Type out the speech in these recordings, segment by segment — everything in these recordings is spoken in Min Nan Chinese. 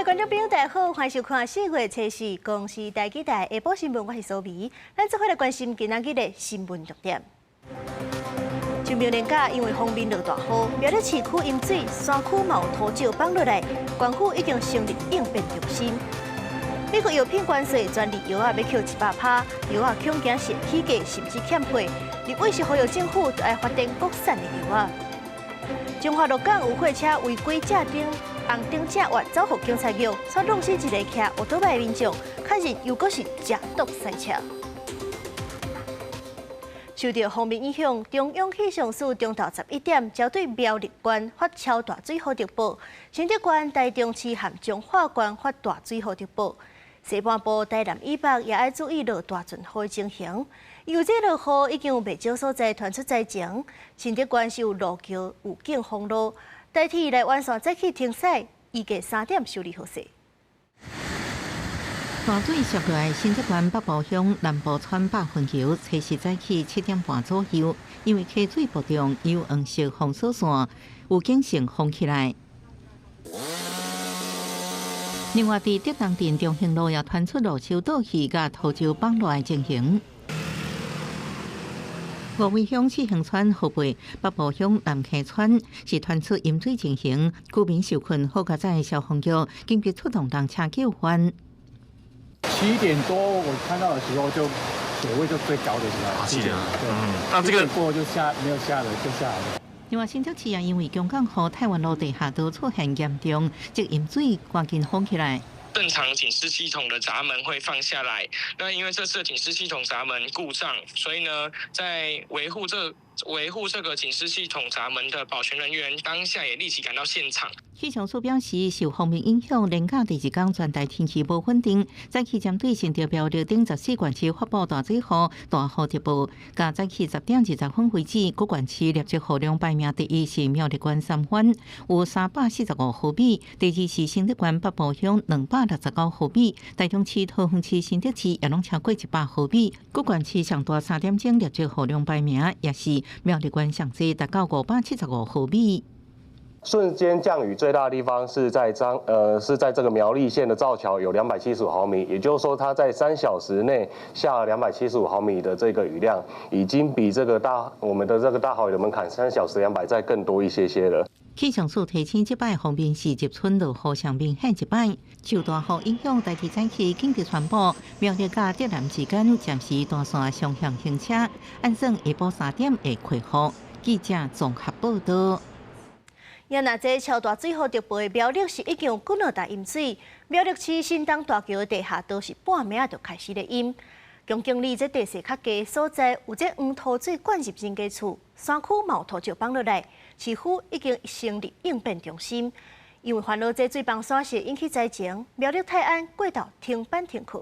位觀眾朋友，大家好，歡迎收看4月初四公視台語台下晡新聞，我是蘇眉。咱做伙來關心今仔日的新聞重點。清明連假因為鋒面落大雨，苗栗市區淹水，山區嘛有土石崩落來，縣府已經成立應變中心。美國藥品關稅專利藥仔欲扣100%，藥仔恐驚是起價甚至欠貨。立委是呼籲政府著愛發展國產的藥仔。彰化鹿港有貨車違規駕頂紅燈正越走予警察局，煞弄死一个騎歐多拜的民眾，確認又閣是食毒賽車。受著鋒面影響，中央氣象署中晝11點，針對苗栗縣發超大水雨特報，新竹縣、台中市和彰化縣發大水雨特報。西半部台南以北也愛注意落大陣雨的情形，因為這落雨已經有袂少所在傳出災情。新竹縣是有路橋預警封路，台鐵來灣線早起停駛，預計3點修理好勢。大水襲落來，新竹縣北埔鄉南埔村百分橋，初四早起7點半左右，因為溪水暴漲，有黃色封鎖線，預警性封起來。另外，佇竹東鎮中興路也傳出路樹倒去佮土石崩落來情形。五位鄉四興村河背北埔鄉南溪村是傳出淹水情形，居民受困，好佳哉消防局緊急出動人車救援。 7點多我看到的時候，就水位就最高的時候。 7點，對，那這個過就下沒有下了就下來了。另外，新竹市也因為強降雨，太原路地下道出現嚴重積淹水，趕緊封起來。正常警示系統的閘門會放下來，那因為這次警示系統閘門故障，所以呢，在維護這個警示系統閘門的保全人員當下也立即趕到現場。氣象署表示，受鋒面影響，連假第二天全台天氣無穩定。早起針對新竹苗栗等14縣市發布大水雨、大雨特報。佮早起10點20分為止，各縣市錄得雨量排名第一是苗栗縣三藩，有345毫米；第二是新竹縣北埔鄉269毫米；台中市、桃園市、新竹市也攏超過100毫米。各縣市上大3點鐘錄得雨量排名，也是苗栗縣上濟達到575毫米。瞬間降雨最大的地方是在彰呃是在這個苗栗縣的造橋有275毫米，也就是說它在3小時內下了275毫米的這個雨量，已經比這個大我們的這個大豪雨的門檻3小時200再更多一些些了。氣象署提醒，這擺鋒面是入春落雨上明顯一擺，受大雨影響，台鐵早起緊急宣布苗栗佮竹南之間暫時斷線雙向行車，按算下晡3點會恢復。記者綜合報道。也若這超大水雨特報的苗栗市已經有幾落台淹水，苗栗市新東大橋的地下道是半暝仔就開始咧淹。恭敬里這地勢較低所在，有這黃土水灌入人家厝，山區嘛有土石崩落來，市府已經成立應變中心。因為煩惱這水崩山是引起災情，苗栗泰安過晝停班停課。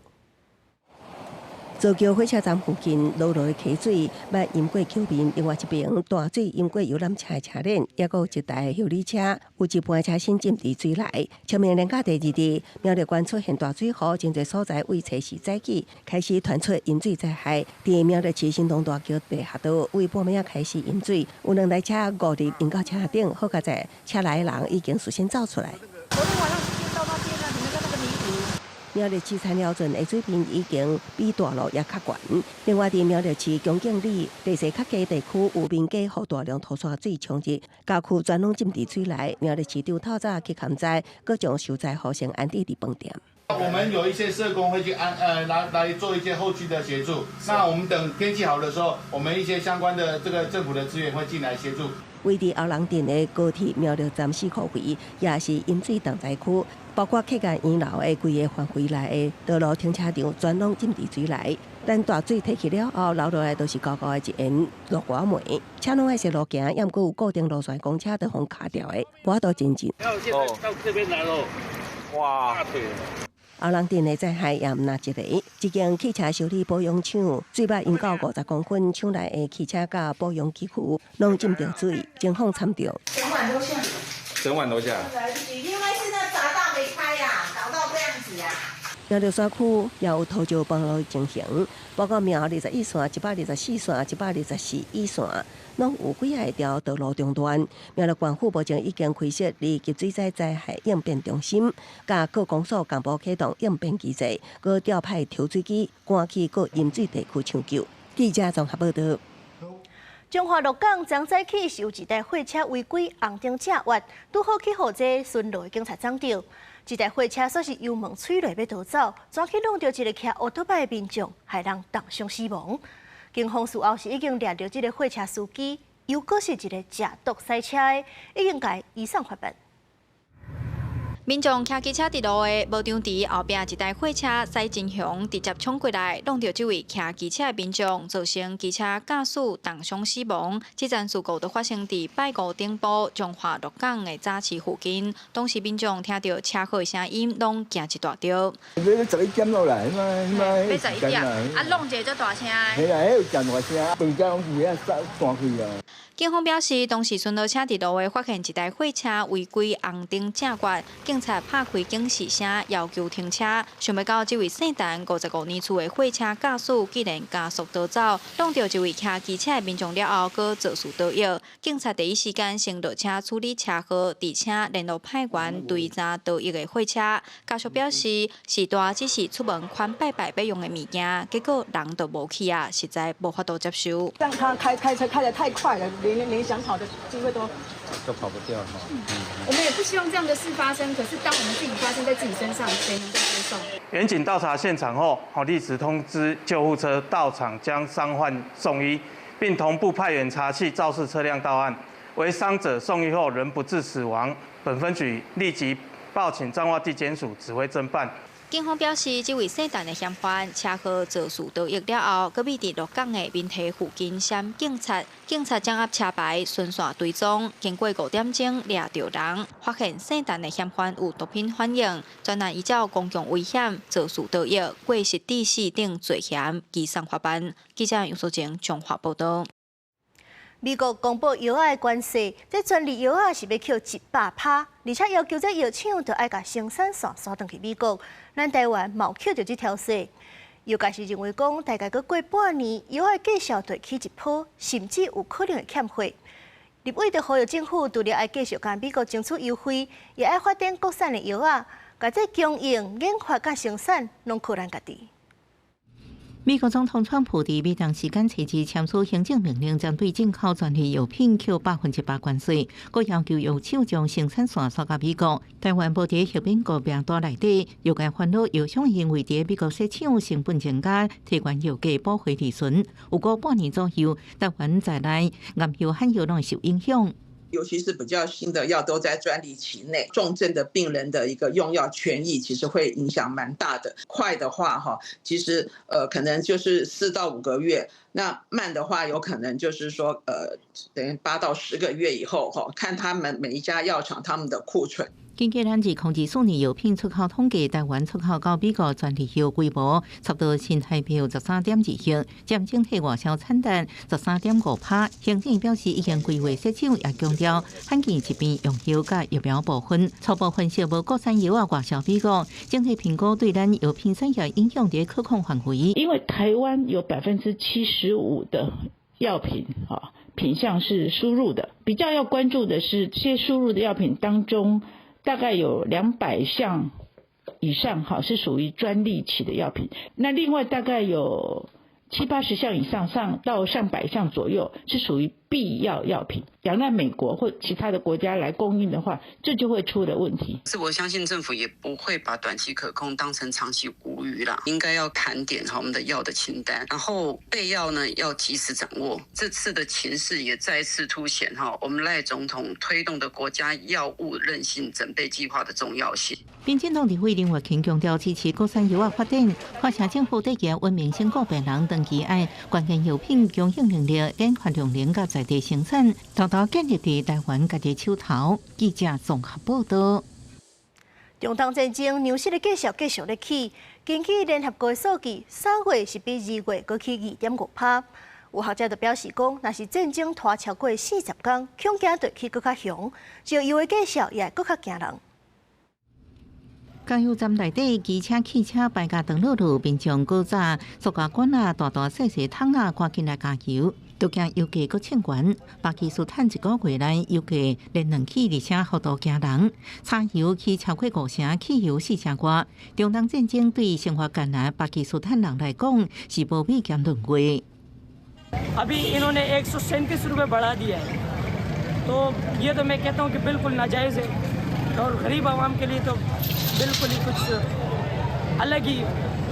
造橋火車站附近落落的溪水，捌淹過橋面，另外一邊大水淹過遊覽車的車輪，抑閣有一台休旅車，有一半車身浸佇水內。清明連假第二日，苗栗縣出現大水雨，真濟所在為初四早起開始傳出淹水災害。佇苗栗市新東大橋地下道，為半暝仔開始淹水，有兩台車誤入淹到車頂，好佳哉車內的人已經事先走出來。昨天晚上就到那邊了，你們看那個泥土。苗栗市田寮鎮的水平已經比大路也較懸。另外，佇苗栗市恭敬里地勢較低地區，有民家予大量土沙水沖入，家具全攏浸佇水內。苗栗市長透早去勘災，閣將受災戶先安置佇飯店。我們有一些社工會去安，來做一些後續的協助。那我們等天氣好的時候，我們一些相關的這個政府的資源會進來協助。位佇後龍鎮的高鐵苗栗站四箍圍，也是淹水重災區，包括客家園樓的規个範圍內的道路停車場，全攏浸佇水內。等大水退去了後，留落來都是厚厚的一層落瓜梅，車攏愛踅路行，猶毋過有固定路線公車都予卡掉的，無法度前進。到這邊來咯，哇！大腿。後龍鎮的災害也毋若一個，一間汽車修理保養廠水壩淹到50公分，廠內的汽車佮保養機具攏浸著水，情況慘重。整晚都下。整晚都下。來不及，因為是那閘道沒開呀，搞到這樣子呀。苗栗山區也有土石崩落情形，包括苗21線、124線、124乙線，攏有幾仔條道路中斷。苗栗縣府目前已經開設二級水災災害應變中心，佮各公所同步啟動應變機制，閣調派抽水機趕去各淹水地區搶救。記者綜合報導。彰化鹿港昨早起是有一台貨車違規紅燈正越，拄好去予這巡邏的警察撞著。這台貨車煞是油門催落欲逃走，轉去挵著一个騎烏托邦的民眾，害人重傷死亡。警方事後是已經掠著這个貨車司機，又閣是一个食毒賽車的，已經共移送法辦。民眾騎機車佇路的，無張佇後壁一台貨車駛真雄，直接衝過來，挵著這位騎機車的民眾，造成機車駕駛重傷死亡。這樁事故就發生佇拜五頂晡彰化鹿港的早市附近。當時民眾聽著車禍的聲音，攏驚一大跳。欲11點落來，欲11點，啊，挵一个足大聲的。嘿啦，彼有誠大聲，飯店攏有遐散開啊。警方表示，當時巡邏車佇路的發現一台貨車違規紅燈正越，警察拍開警示聲要求停車，想欲到這位姓陳55年次的貨車駕駛竟然加速逃走，挵著一位騎機車的民眾了後，閣肇事逃逸。警察第一時間先落車處理車禍，而且聯絡派員追查逃逸的貨車。家屬表示，序大只是出門款拜拜欲用的物件，結果人就無去啊，實在無法度接受。讓他開開車開得太快了，連想跑的機會都跑不掉哈。我們也不希望這樣的事發生，可是當我們自己發生在自己身上，誰能夠接受？員警到達現場後，立即通知救護車到場將傷患送醫，並同步派員查緝肇事車輛到案。為傷者送醫後仍不治死亡，本分局立即報請彰化地檢署指揮偵辦。警方表示，這位姓陳的嫌犯車禍肇事逃逸了後，閣秘佇鹿港的民溪附近閃警察，警察掌握車牌，循線追蹤，經過5點鐘掠著人，發現姓陳的嫌犯有毒品反應，專案依照公共危險、肇事逃逸、過失致死等罪嫌，移送法辦。記者楊淑靜彰化報導。美國公布藥仔的關稅，這專利藥仔是欲扣100%，而且要求這藥廠著愛共生產線徙轉去美國。咱台灣嘛有扣著這條稅。藥界是認為講，大概閣過半年，藥仔價數就會起一波，甚至有可能會欠貨。立委就呼籲政府，除了愛繼續共美國爭取優惠，也愛發展國產的藥仔，共這供應、研發佮生產，攏靠咱家己。美國總統川普佇美東時間初二簽署行政命令，針對進口專利藥品扣100%關稅，閣要求藥廠將生產線徙到美國。台灣無佇黑名單名單內底，藥界煩惱藥商因為佇美國設廠成本增加，提懸藥價補回利潤。有過半年左右，台灣在內癌藥罕藥攏會受影響。尤其是比較新的藥都在專利期內，重症的病人的一個用藥權益其實會影響蠻大的。快的話，哈，其實可能就是4到5個月；那慢的話，有可能就是說，等於8到10個月以後，哈，看他們每一家藥廠他們的庫存。根據咱2024年藥品出口統計，台灣出口到美國專利藥規模差不多新台幣13.2億，佔整體外銷產值13.5%。行政院表示，已經規劃設廠，也強調罕見疾病用藥佮疫苗部分，初步分析無國產藥仔外銷美國，整體評估對咱藥品產業影響佇可控範圍。因為台灣有75%的藥品，品項是輸入的，比較要關注的是這些輸入的藥品當中，大概有200項以上，哈，是屬於專利期的藥品。那另外大概有七八十項以上，上到上百項左右，是屬於必要藥品。仰賴美國或其他的國家來供應的話，這就會出了問題。是我相信政府也不會把短期可控當成長期無虞啦，應該要盤點好我們的藥的清單，然後備藥呢要及時掌握。這次的情勢也再次凸顯哈，我們賴總統推動的國家藥物韌性準備計劃的重要性。民進黨立委林月琴強調支持國產藥仔發展，發聲政府締結穩民生顧病人長期愛關鍵藥品供應能力、研發量能佮在地生產，沓沓建立佇台灣家己手頭。記者綜合報導。中東戰爭糧食的價數繼續咧起，根據聯合國的數據，3月是比2月閣起2.5%。有學者就表示講，若是戰爭拖超過40工，恐驚就會起閣較兇，石油的價數也會閣較驚人。加油站內底機車、汽車排甲長轆轆，民眾古早塑膠罐仔、大大細細桶仔，趕緊來加油，都驚油價閣衝懸。巴基斯坦一個月內油價連兩起，而且幅度驚人，柴油起超過五成，汽油四成外。中東戰爭對生活艱難巴基斯坦人來講是無米兼輪月。 अभी इन्होंने 137 रुपये बढ़ा दिया है, तो ये तो मैं कहता हूँ कि बिल्कुल नाजायज़ है और गरीब आवाम के लिए तो बिल्कुल ही कुछ अलग ही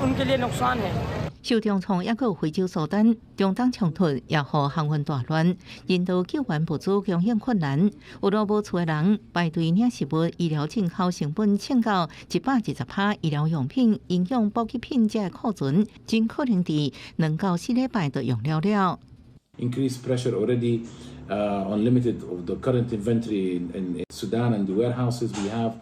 उनके लिए नुकसान है。受重創抑閣有非洲蘇丹，中東衝突也予航運大亂，人道救援物資供應困難，有路無厝的人排隊領食物，醫療進口成本衝到120%，醫療用品、營養補給品這庫存，真可能佇2到4禮拜就用了了。 Increased pressure already on limited of the current inventory in Sudan and the warehouses we have.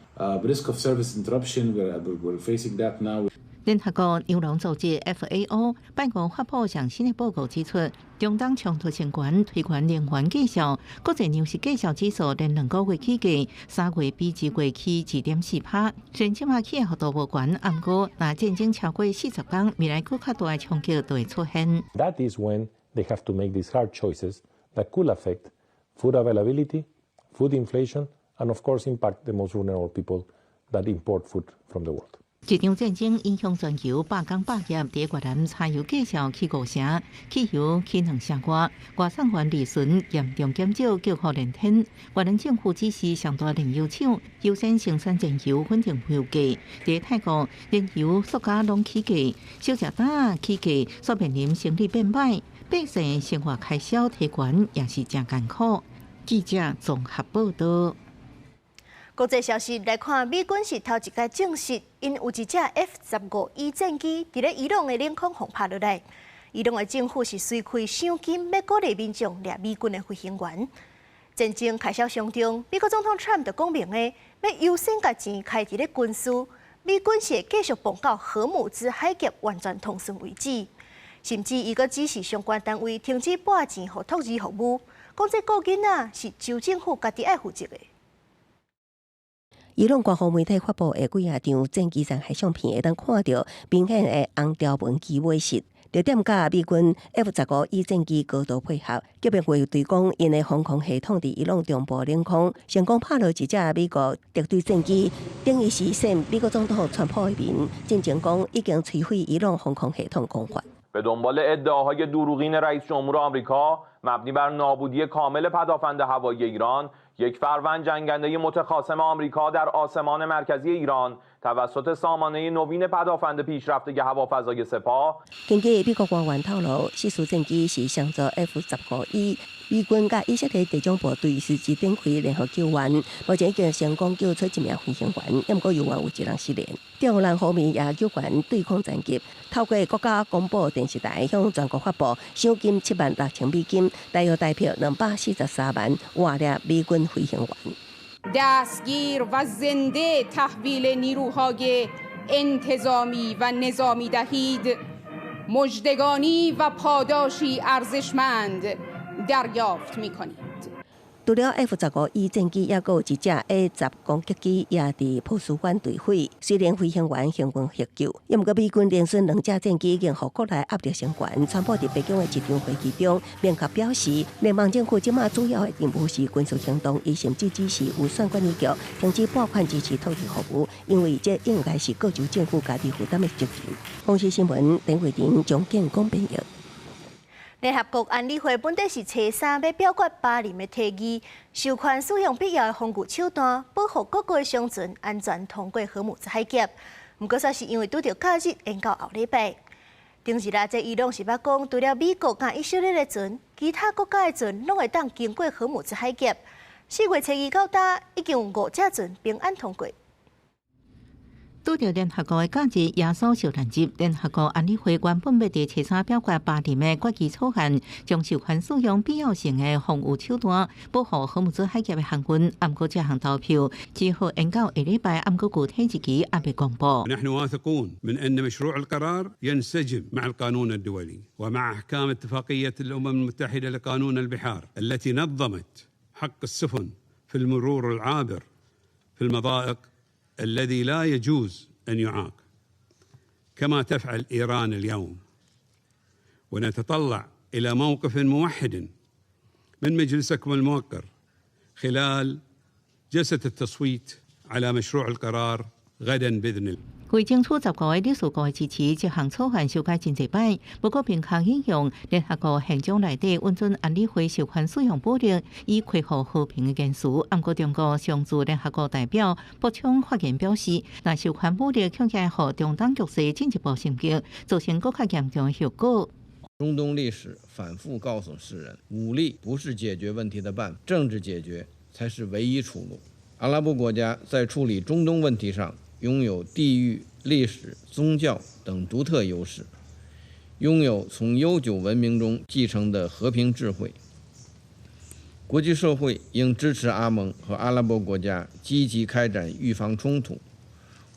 Risk of service interruption, we're facing that now. 聯合國糧農組織 FAO 拜五發布上新的報告指出，中東衝突升懸，推懸能源價數，國際糧食價數指數連兩個月起價，3月比2月起2.4%。雖然這馬起的幅度無懸，毋過若戰爭超過40工，未來閣較大的衝擊就會出現。 That is when they have to make these hard choices that could affect food availability, food inflation, and of course impact the most vulnerable people that import food from the world. 這場戰爭影響全球百工百業，佇越南柴油價數起五成，汽油起兩成外，外送員利潤嚴重減少，叫苦連天。越南政府指示上大煉油廠優先生產燃油，穩定油價。佇泰國，燃油、塑膠攏起價，小食檔起價，煞面臨生意變歹，百姓生活開銷提懸也是誠艱苦。記者綜合報道。國際消息來看，美軍是頭一擺證實，𪜶有一隻 F-15E 戰機佇咧伊朗的領空予拍落來。伊朗的政府是隨開賞金，欲鼓勵民眾掠美軍的飛行員。戰爭開始傷重，美國總統川普就講明的，欲優先共錢開佇咧軍事，美軍是會繼續防到荷姆茲海峽完全通順為止。甚至伊閣指示相關單位停止撥錢予托兒服務，講這顧囡仔是州政府家己愛負責的。伊朗官方媒體發布的幾仔張戰機殘骸相片，會當看著明顯的紅條紋機尾飾。著點佮美軍 F-15E 戰機高度配合，革命衛隊講，𪜶的防空系統佇伊朗中部領空成功拍落一隻美國敵對戰機，等於是扇美國總統川普的面，進前講已經摧毀伊朗防空系統講法。 به دنبال ادعاهای دروغین رئیس جمهور آمریکا مبنی بر نابودی کامل پدافند هوایی ایران، یک فروند جنگنده متخاصم آمریکا در آسمان مرکزی ایران توسط سامانه نوین پدافند پیشرفته هوافضای سپاه 根據美國官員透露，失事戰機是雙座 F-15E，美軍佮以色列特種部隊隨時展開聯合救援，目前已經成功救出一名飛行員，毋過猶原有一人失聯。德黑蘭方面也救援對空戰機，透過國家廣播電視台向全國發布賞金76,000美金，大約台幣243萬，活掠美軍飛行員。 دستگیر و زنده تحویل نیروهای انتظامی و نظامی دهید، مژدگانی و پاداشی ارزشمند دریافت میکنید。除了 F-15E 戰機，猶閣有一隻 A-10攻擊機也佇波斯灣墜毀，雖然飛行員幸運獲救，毋過美軍連損兩架戰機已經予國內壓力升懸。川普佇白宮的一場會議中，明確表示，聯邦政府這馬主要的任務是軍事行動，伊甚至指示預算管理局停止撥款支持托兒服務，因為這應該是各州政府家己負擔的責任。公視新聞，鄧慧玲、張建公編譯。聯合國安理會本底是初三欲表決巴林的提議，授權使用必要的防禦手段，保護各國的商船安全通過荷姆茲海峽。毋過，煞是因為拄著假日延到後禮拜。頂日啊，這伊朗是捌講，除了美國佮以色列的船，其他國家的船攏會當經過荷姆茲海峽。4月初二到今，已經有五隻船平安通過。拄著聯合國的假日耶穌受難日，聯合國安理會原本欲佇初三表決巴林的決議草案，將授權使用必要性的防禦手段，保護荷姆茲海峽的航運。毋過這項投票只好延到下禮拜，毋過具體日期猶未公布。 نحن واثقون من أن مشروع القرار ينسجم مع القانون الدولي ومع أحكام اتفاقية الأمم المتحدة لقانون البحار التي نظمت حق السفن في المرور العابر في المضائق. الذي لا يجوز أن يعاق كما تفعل إيران اليوم، ونتطلع إلى موقف موحد من مجلسكم الموقر خلال جلسة التصويت على مشروع القرار غدا بإذن الله。為爭取15個理事國的支持，這項草案修改真濟擺。不過，明確引用聯合國憲章內底允准安理會授權使用武力以恢復和平的言辭。毋過中國常駐聯合國代表卜聰發言表示，若授權武力，恐驚予中東局勢進一步升級，造成閣較嚴重的後果。中東歷史反覆告訴世人，武力不是解決問題的辦法，政治解決才是唯一出路。阿拉伯國家在處理中東問題上，擁有地域、歷史、宗教等獨特優勢，擁有從悠久文明中繼承的和平智慧。國際社會應支持阿盟和阿拉伯國家積極開展預防衝突、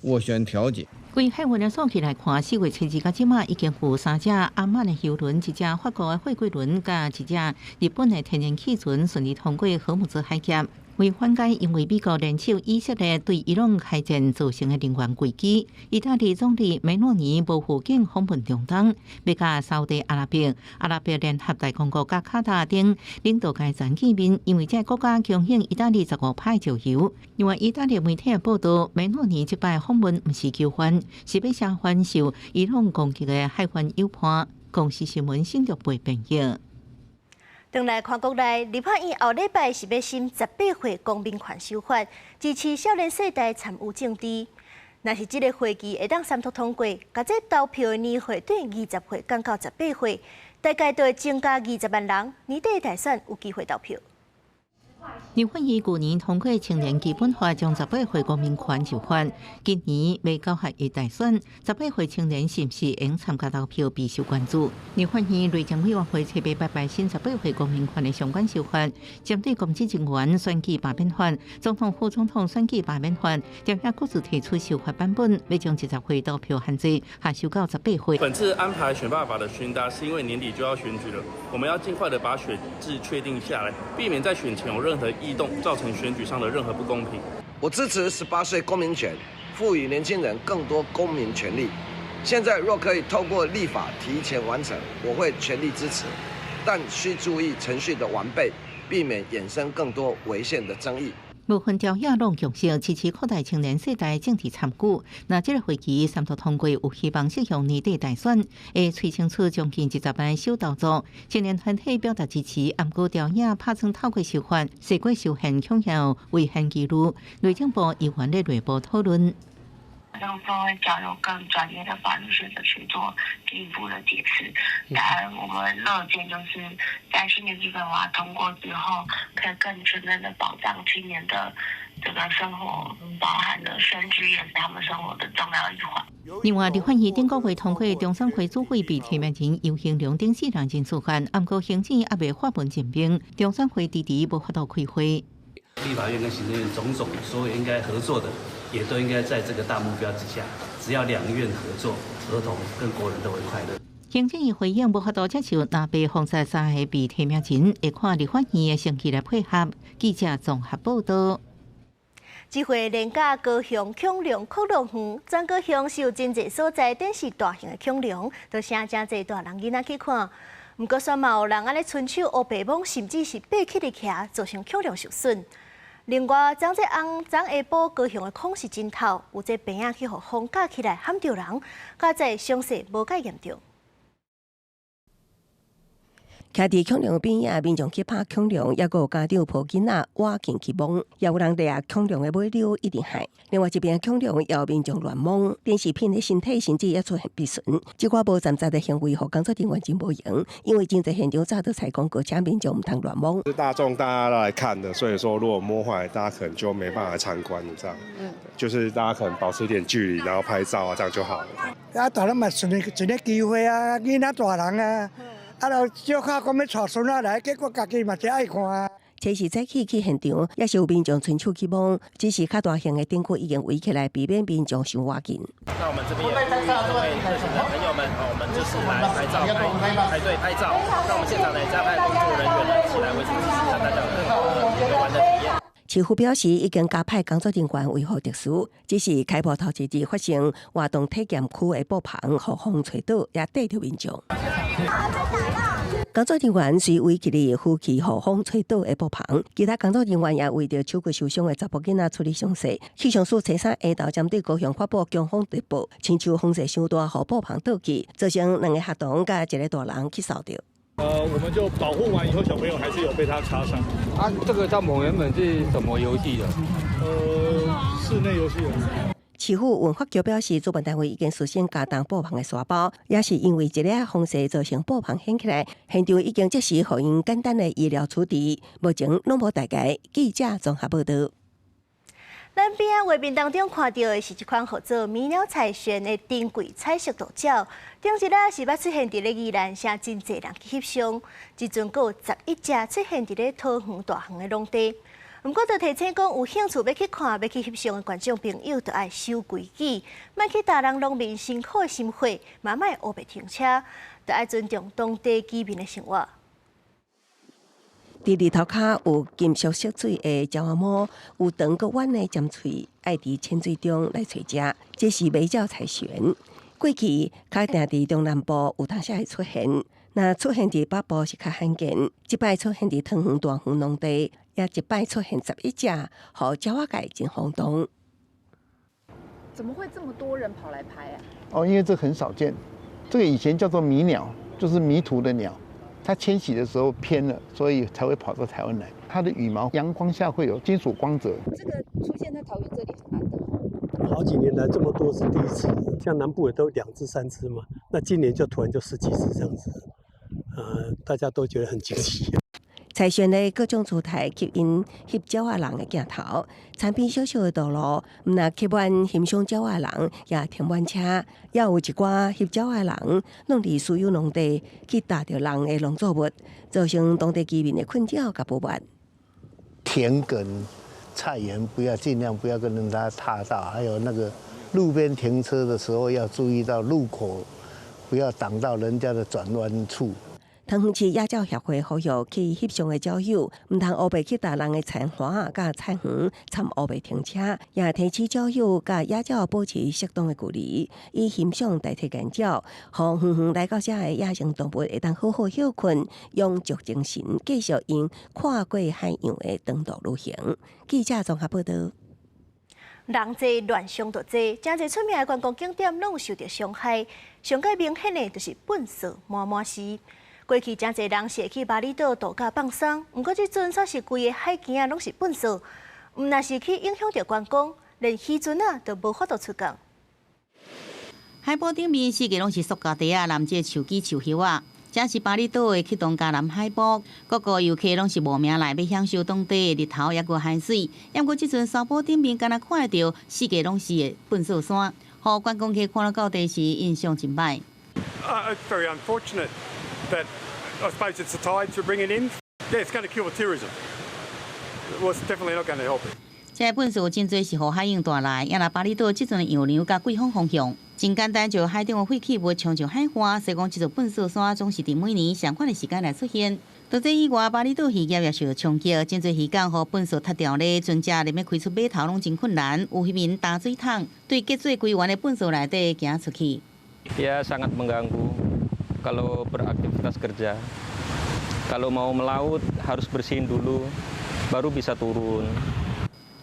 斡旋調解。規海運的數據來看，4月初2到這馬已經有三隻阿曼的油輪、一隻法國的貨櫃輪，佮一隻日本的天然氣船順利通過荷姆茲海峽。為緩解因為美國聯手以色列對伊朗開戰造成的能源危機，意大利總理梅洛尼無預警訪問中東，欲佮沙烏地阿拉伯、阿拉伯聯合大公國佮卡達等領導階層見面，因為這個國家供應意大利15%石油。另外，意大利媒體報道，梅洛尼這擺訪問毋是求援，是欲聲援受伊朗攻擊的海灣友伴。公視新聞新竹編譯。轉來看國內，立法院後禮拜是欲審18歲公民權修法，支持少年世代參與政治。若是這个會期會當三讀通過，共這投票的年歲對20歲降到18歲，大概就會增加20萬人，年底大選有機會投票。立法院舊年通過青年基本法，將十八歲公民權入法。今年欲九合一大選，十八歲青年是毋是會參加投票，備受關注。立法院內政委員會初八拜審十八歲公民權的相關修法，針對公職人員選舉罷免法、總統、副總統選舉罷免法，朝野各自提出修法版本，欲將20歲投票限制下修到十八歲。本次安排選罷法的詢答，是因為年底就要選舉了，我們要盡快的把選制確定下來，避免在選前有任何異動，造成選舉上的任何不公平。我支持十八歲公民權，賦予年輕人更多公民權利。現在若可以透過立法提前完成，我會全力支持，但需注意程序的完備，避免衍生更多違憲的爭議。部分朝野攏共識支持擴大青年世代政治參與。若這个會期三讀通過，有希望適用年底大選，會催生出將近20萬首投族。青年團體表達支持，毋過朝野拍算透過修法，社會修憲恐有違憲疑慮。內政部猶原咧內部討論。都會交由更專業的法律學者去做進一步的解釋。當然，我們樂見就是在青年基本法通過之後，可以更全面的保障青年的這個生活，包含了選舉也是他們生活的重要一環。另外，立法院頂個月通過中選會主委被提名人游盈隆等四人人事案，毋過行政猶未發文任命，中選會遲遲無法度開會。立法院跟行政院種種所有應該合作的，也都應該在這個大目標之下，只要兩院合作，兒童跟國人都會快樂。行政院回應無法度接受藍白封殺三个被提名人，會看立法院的程序來配合。記者綜合報道。這回連假高雄恐龍擴樂園，全高雄是有真濟所在，展示大型的恐龍，都誠誠濟大人囡仔去看。毋過，煞嘛有人按呢伸手烏白摸，甚至是爬起來徛，造成恐龍受損。另外，昨這翁昨下晡高雄的空是真透，有這棚仔去予風咬起來，譀著人，佳哉傷勢無蓋嚴重。徛佇恐龍邊仔，民眾去拍恐龍，抑閣有家長抱囡仔倚近去摸，也有人掠恐龍的尾溜一直害。另外一邊恐龍也有民眾亂摸，展示品的身體甚至也出現破損。這寡無站在的行為，予工作人員真無閒，因為真濟現場早都採講過，請民眾毋通亂摸。是大眾大家都來看的，所以說如果摸壞，大家可能就沒辦法參觀了。這樣，就是大家可能保持一點距離，然後拍照啊，這樣就好了。啊，大人嘛順一個機會啊，囡仔大人啊。啊，就小可講欲帶孫仔來，結果家己嘛真愛看啊。這是早起去現場，也是有民眾伸手去摸，只是較大型的展區已經圍起來，避免民眾傷倚近。那我們這邊也呼籲各位熱心的朋友們，我們就是來拍照、排隊拍照。那我們現場呢，加派工作人員呢，一起來維持秩序，讓大家有更好的遊玩的體驗。市府表示已經加派工作人員維護秩序，只是開埔頭一日發生活動體驗區的布棚予風吹倒，也綴著民眾。工作人員隨圍起來扶起予風吹倒的布棚，其他工作人員也為著手骨受傷的查埔囡仔處理傷勢。氣象署初三下晝針對高雄發布強風特報，親像風勢傷大，予布棚倒去，造成兩个學童佮一个大人去掃著。我們就保護完以後，小朋友還是有被他擦傷。啊，這個帳篷原本是什麼遊戲的？室內遊戲。市府文化局表示，主辦單位已經事先加重布棚的沙包，也是因為這个風勢造成布棚掀起來，現場已經即時予𪜶簡單的醫療處置，目前攏無大礙。記者綜合報導。咱邊仔畫面當中看著的是這款號做迷鳥柴鉉的珍貴彩色渡鳥，頂一仔是捌出現佇咧宜蘭，誠真濟人去翕相，這陣閣有11隻出現佇咧桃園大園的農地。毋過，就提醒講，有興趣欲去看、欲去翕相的觀眾朋友，著愛守規矩，莫去踏人農民辛苦的心血，嘛莫烏白停車，著愛尊重當地居民的生活。佇日頭跤有金屬色水的鳥仔毛，有長閣彎的尖喙，愛佇淺水中來揣食。這是迷鳥柴鉉。過去較定佇中南部有當時會出現，若出現佇北部是較罕見。這擺出現佇桃園大園農地，也一擺出現11隻，予鳥仔界真轟動。怎麼會這麼多人跑來拍啊？哦，因為這很少見，這個以前叫做迷鳥，就是迷途的鳥。它遷徙的時候偏了，所以才會跑到台灣來。它的羽毛陽光下會有金屬光澤。這個出現在桃園這裡很難得。好幾年來這麼多是第一次，像南部也都兩隻三隻嘛，那今年就突然就十幾隻這樣子，大家都覺得很驚奇。柴鉉的各種姿態吸引翕鳥仔人的鏡頭，田邊小小的道路，毋但吸滿欣賞鳥仔人，也停滿車，也有一寡翕鳥仔人，攏佇私有農地去踏著人的農作物，造成當地居民的困擾佮不滿。田埂、菜園不要盡量不要跟人家踏到，還有那個路邊停車的時候要注意到路口，不要擋到人家的轉彎處。桃園市野鳥協會呼籲去翕相的鳥友，毋通烏白去踏人的田花佮菜園，參烏白停車，也提醒鳥友佮野鳥保持適當的距離，以欣賞代替干擾，予遠遠來到遮的野生動物會當好好歇睏，養足精神，繼續𪜶跨過海洋的長途旅行。記者綜合報導。人濟亂象就濟，誠濟出名的觀光景點攏受著傷害。上蓋明顯的就是糞埽滿滿是。過去誠濟人是會去峇里島度假放鬆，毋過這陣煞是規个海墘仔攏是糞埽，毋但是去影響著觀光，連漁船仔都無法度出港。海埔頂面四界攏是塑膠袋仔，連這樹枝樹葉仔。這是巴厘島的去東嘉南海埔，各國遊客攏是慕名來欲享受當地的日頭，抑閣海水。毋過這陣沙埔頂面，敢若看會著四界攏是的糞埽山，予觀光客看了到底是印象真歹。 It's very unfortunate that I suppose it's the tide to bring it in. Yeah, it's going to kill the tourism. Well, it's definitely not going to help it. 這個糞埽真濟是予海湧帶來，也若巴厘島這陣的洋流佮季風方向，真簡單就海中的廢棄物衝上海岸，所以講這座糞埽山總是佇每年相仝的時間來出現。除這以外，巴厘島漁業也受到衝擊，真濟漁港予糞埽踢掉咧，船隻連欲開出碼頭攏真困難。有漁民擔水桶對結做規園的糞埽內底行出去。 Ya sangat mengganggu kalau beraktivitas kerja. Kalau mau melaut harus bersihin dulu, baru bisa turun.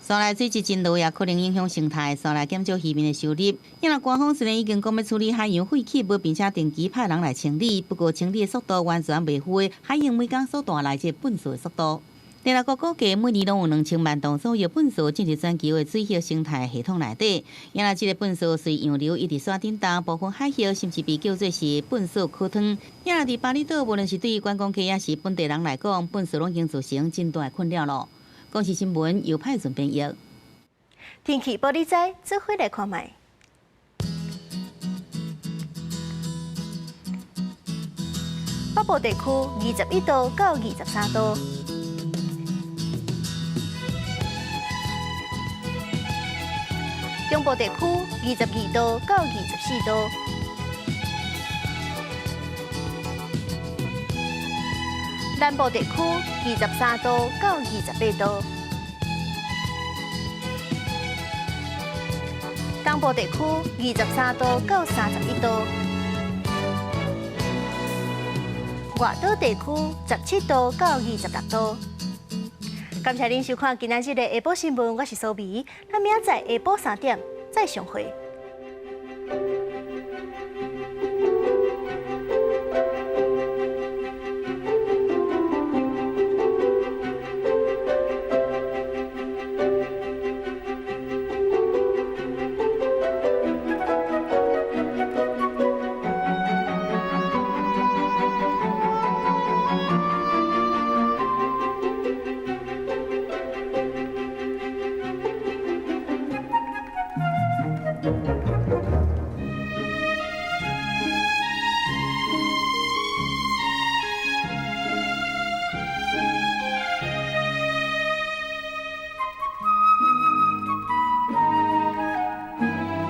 沙內水質真濁，也可能影響生態，紲來減少漁民的收入。因為官方雖然已經講欲處理海洋廢棄物，並且定期派人來清理，不過清理的速度完全袂符合海湧每工所帶來這糞埽的速度。聯合國估計每年攏有2000萬噸左右糞埽進入全球的水域生態系統內底。因為這個糞埽隨洋流一直徙振動，部分海域甚至被叫做是糞埽苦湯。因為佇巴厘島，無論是對觀光客抑是本地人來講，糞埽攏已經造成真大的困擾囉。公視新聞由派順編譯。天氣報你知，做伙來看覓。北部地區21度到23度。中部地區22度到24度。南部地區23度到28度。東部地區23度到31度，外島地區17度到26度。感謝您收看今仔日的下晡新聞，我是蘇美，咱明仔載下晡3點再相會。